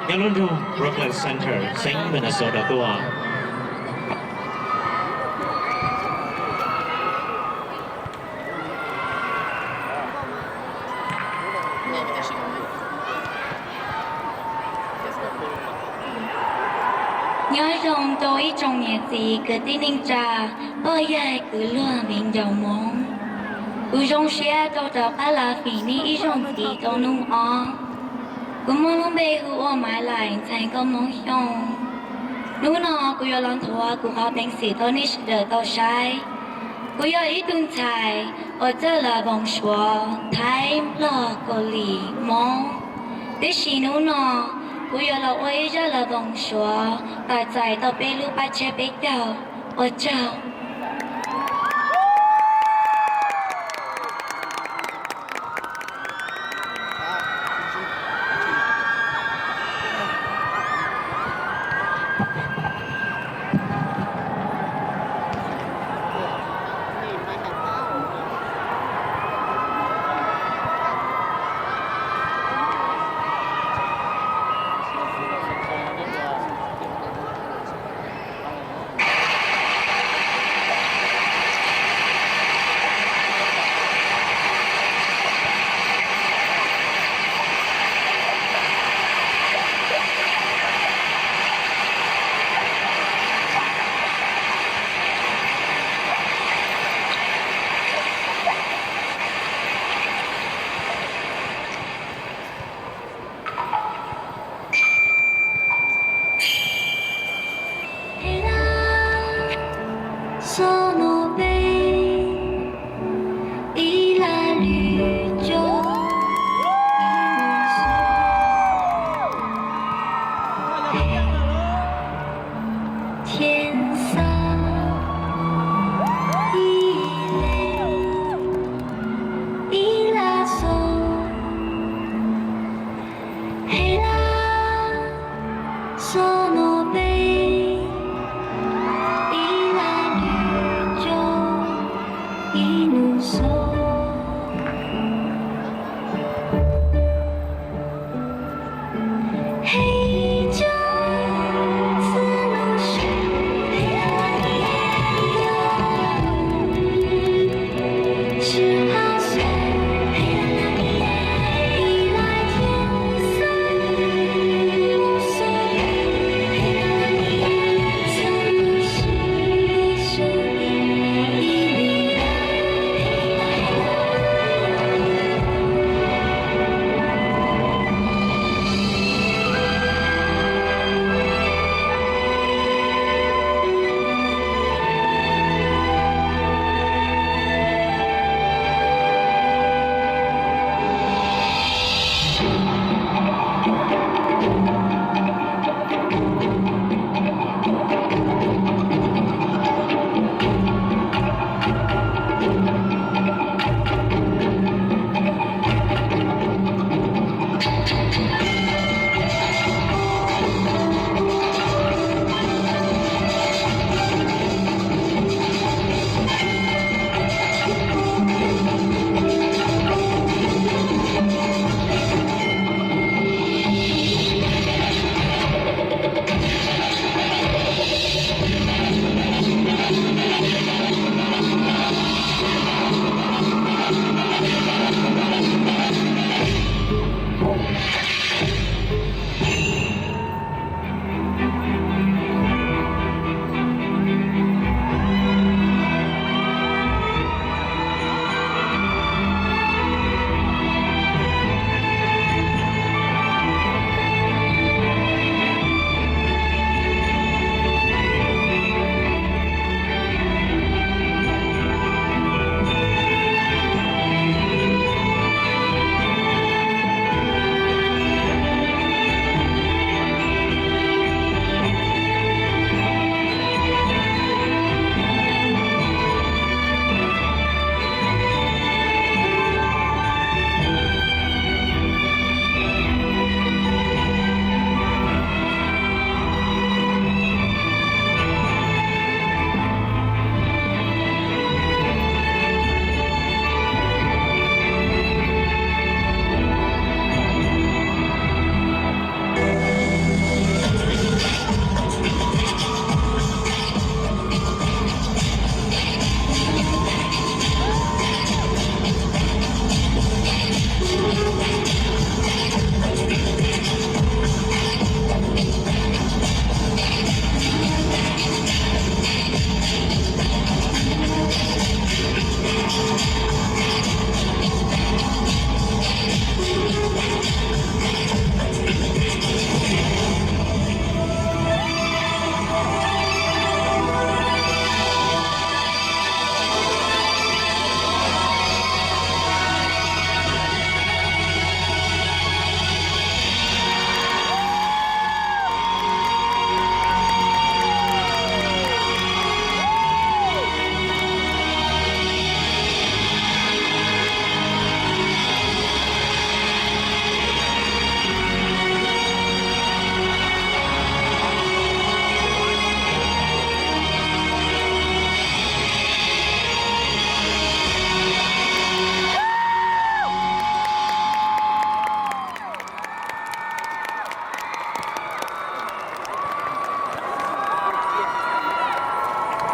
Nyob lub nroog Brooklyn Center, xeev Minnesota tuaj. Nyob zoo rau ib tsoom niam txiv kwv tij neej tsa, poj yawg kwv luag viv ncaus Hmoob. Kuv zoo siab tau rov qab los fim nej ib zaug ntxiv rau hnub ob. Kuv muaj lub npe hu ua Maiv Laim, ntxhais nkauj Hmoob Xyooj. Hnub no kuv yuav los nthuav kuv qhov peev xwm rau nej sawv daws tau saib. Kuv yog ib tug ntxhais uas txawj lom voos Suav, Thaib, Nplog, Kaus Lim, Hmoob. Tiam sis hnub no kuv yuav los ua ib zaj lom voos Suav kom txais tau peb lub paj tshiab peb caug. Ua tsaug.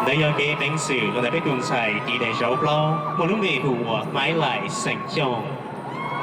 Ntawd yog kev peev xwm los ntawm peb tus ntxhais tiv daim zauv plaub muaj lub npe hu ua Maiv Laim xeem Xyooj.